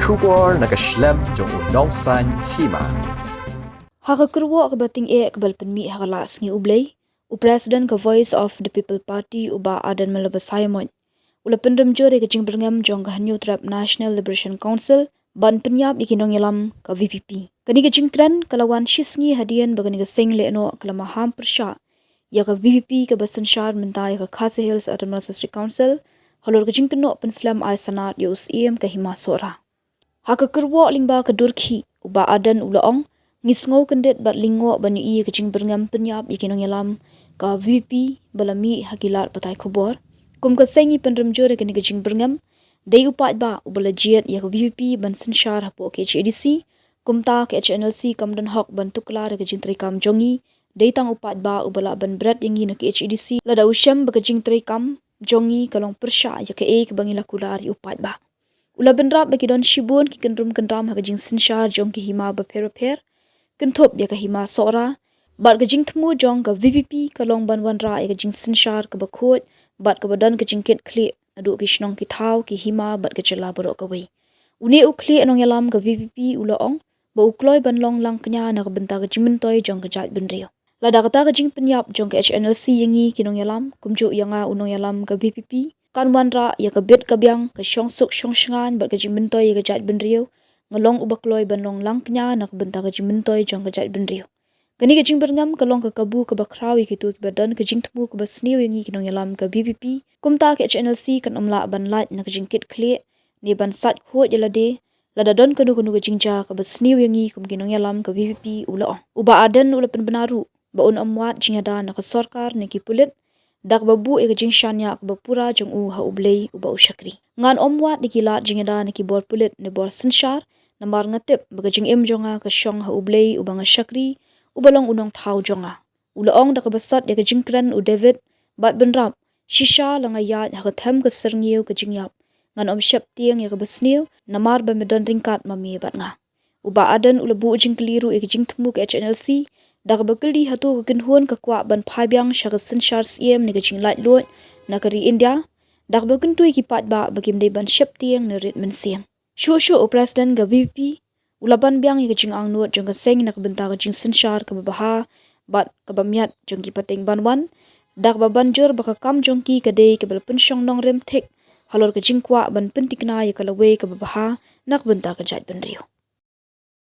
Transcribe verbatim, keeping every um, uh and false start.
khubor na ka shlem jong u nongsaiñ hima. Ha ka kyrwoh kaba tyngeh kaba la pynmih ha ka Laisngi U Blei, u President ka Voice of the People Party, u Bah Ardent Miller Basaiawmoit, u la pynrem jur ïa ka jingbyrngem jong ka Hynñiewtrep National Liberation Council ban pynïap ïa ki nongïalam ka V P P. Kane ka jingkren ka la wan shisngi hadien ba kane ka seng lehnoh ka la maham pyrshah ïa ka V P P kaba synshar mynta ïa ka Khasi Hills Autonomous District Council, halor ka jingkynnoh pynslem ai sanad ïa u Syiem ka Hima Sohra. Ha ka kyrwoh lyngba ka dur khih, u Bah Ardent u la ong, ngi sngew kyndit bad lyngngoh ban ïohi ïa ka jingbyrngem pynïap ïa ki nongïalam ka V P P ba la mih ha ki lad pathai khubor. Kum ka seng ngi pynrem jur ïa kane ka jingbyrngem. Dei u paidbah uba la jied ïa ka V P P ban synshar hapoh K H A D C. Kumta ka H N L C kam don hok ban tuklar ïa ka jingtreikam jong ngi. Dei tang u paidbah uba lah ban bret ïa ngi na K H A D C lada u shem ba ka jingtreikam jong ngi ka long pyrshah ïa kaei kaba ngi la kular ïa u paidbah. U la bynrap ba ki don shibun ki kyndrum kyndram ha ka jingsynshar jong ki hima bapher bapher, kynthup ïa ka Hima Sohra. Bad ka jingthmu jong ka V P P ka long ban wanrah ïa ka jingsynshar kaba khuid bad kaba don ka jingkitkhlieh naduh ki shnong ki thaw, ki hima bad ka jylla baroh kawei. Une u khlieh nongïalam ka V P P u la ong ba u kloi ban long langkñia na ka bynta ka jingmyntoi jong ka jaitbynriew. Lada kata ka jingpynïap jong ka H N L C ïa ngi ki nongïalam, kumjuh ïa nga u nongïalam ka V P P, kan wanrah ïa ka bit ka biang, ka shongsuk shongshngaiñ bad ka jingmyntoi ïa ka jaitbynriew, nga long uba kloi ban long langkñia na ka bynta ka jingmyntoi jong ka jaitbynriew. Kane ka jingbyrngem ka long ka kabu kaba khraw ïa kito kiba don ka jingthmu kaba sniew ïa ngi ki nongïalam ka V P P. Kumta ka H N L C kan ym lah ban lait na ka jingkitkhlieh ne ban sait khuid ïa lade lada don kano kano ka jingjia kaba sniew ïa ngi kum ki nongïalam ka V P P, u la ong. U Bah Ardent u la pynbna ruh ba un ym wad jingïada na ka sorkar ne ki pulit da kaba buh ïa ka jingshaniah kaba pura jong u ha U Blei uba u shakri. Ngan ym wad ïa ki lad jingïada na ki bor pulit ne bor synshar, namar nga tip ba ka jingim jong nga ka shong ha U Blei uba nga shakri, uba long u nongthaw jong nga. U la ong da kaba sot ïa ka jingkren u David bad bynrap, shisha la nga ïaid ha ka them ka syrngiew ka jingïap, ngan ym sheptieng ïa kaba sniew, namar ba me don ryngkat ma me bad nga. U Bah Ardent u la buh jingkylli ruh ïa ka jingthmu ka H N L C da kaba kylli hato ka kynhun ka kwah ban phai biang sha ka synshar Syiem ne ka jinglaitluid na ka ri India, da kaba kyntu ïa ki paidbah ba kim dei ban sheptieng ne rit mynsiem. Shuh shuh u President ka V P P u la ban biang ïa ka jingangnud jong ka seng na ka bynta ka jingsynshar kaba bha bad kaba miat jong ki pateng ban wan, da kaba ban jur ba ka kam jong ki ka dei kaba la pynshong nongrim thik halor ka jingkwah ban pynthikna ïa ka lawei kaba bha na ka bynta ka jaitbynriew.